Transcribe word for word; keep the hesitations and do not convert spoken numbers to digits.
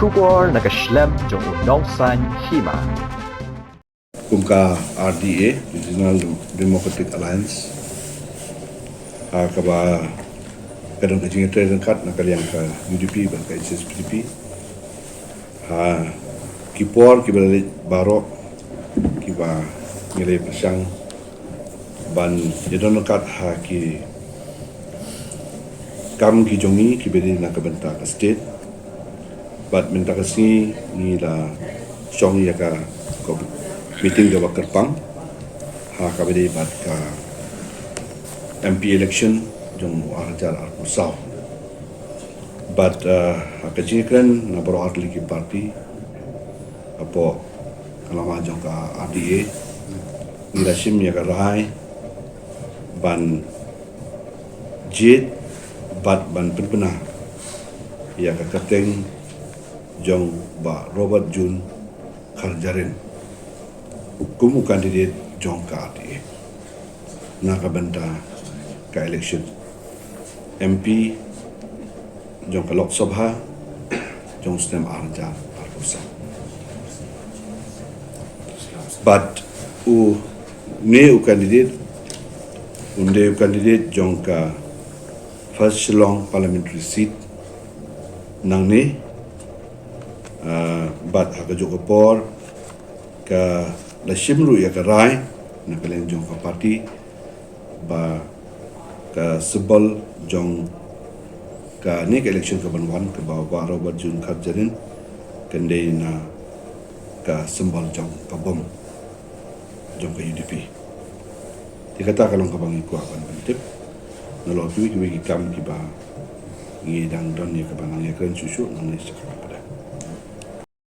Khubor na ka shlem jong u Nongsaiñ Hima. Kum ka R D A, Regional Democratic Alliance, ha kaba ka don ka jingïatrei ryngkat na ka liang ka U D P bad ka H S P D P. Ha ki por kiba la leit baroh kiba ngi la ïa pyrshang ban ïa don ryngkat ha ki kam ki jong ngi kiba dei na ka bynta ka state. Bad mynta ka sngi ngi la shong ïa ka, ka meeting kaba kyrpang ha kaba dei bad ka M P election jong u ar hajar arphew saw. Bad, eh, ha ka jingkren na baroh ar tylli ki party hapoh ka lama jong ka R D A, ngi la shim ïa ka rai ban jied bad ban pynbna ïa ka kyrteng jong Bah Robert June Kharjahrin kum u candidate jong ka R D A na ka bynta ka election M P jong ka Lok Sabha jong u snem ar hajar arphew saw. Bad une u candidate, une u candidate jong ka First Shillong Parliamentary Seat nangne, ah, bad ha kajuh ka por ka la shim ruh ïa ka rai na ka liang jong ka party ba ka symbol jong kane ka election kaban wan kaba Bah Robert June Kharjahrin kan dei na ka symbol jong ka bom jong ka U D P. Te kata ka long kaba ngi kwah ban pyntip. Nalor kiwei kiwei ki kam kiba ngi dang don ïa kaba nang ïakren shuh shuh nangne sha khmat.